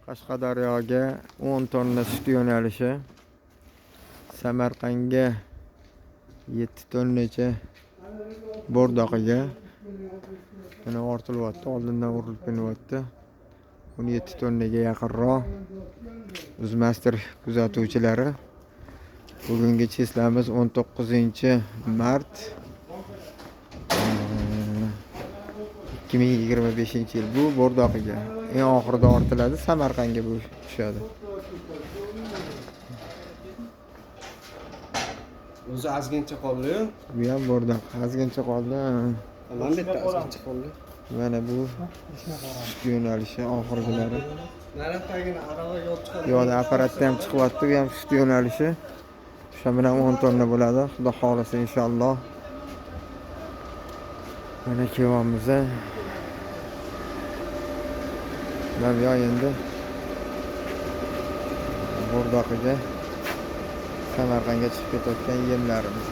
Qashqadaryoga 10 tonna sut yo'nalishi, Samarqandga 7 tonnacha bo'rdoqiga mana ortilyapti, oldindan urilib kelyapti. 17 tonnaga yaqinroq. Uzmaster kuzatuvchilari, bugungi cheslamiz 19 mart 2025-yil. Bu bo'rdoqiga eng oxirida ortiladi, Samarqandga bu tushadi. O'zi ozgincha qoldi-yu. Bu ham bo'rdoq, ozgincha qoldi, ha. Mana bu yerda ozgincha qoldi. Mana bu sut yo'nalishi oxirgilari. Nari tagini aravaga olib chiqadi. Piyoda apparatda ham chiqyapti, bu ham sut yo'nalishi. O'sha bilan 10 tonna bo'ladi, xudo xohlasa, inshaalloh. Mana kelyapmiz. Mana bu yoq endi bo'rdoqiga, Samarqandga chiqib ketayotgan yemlarimiz.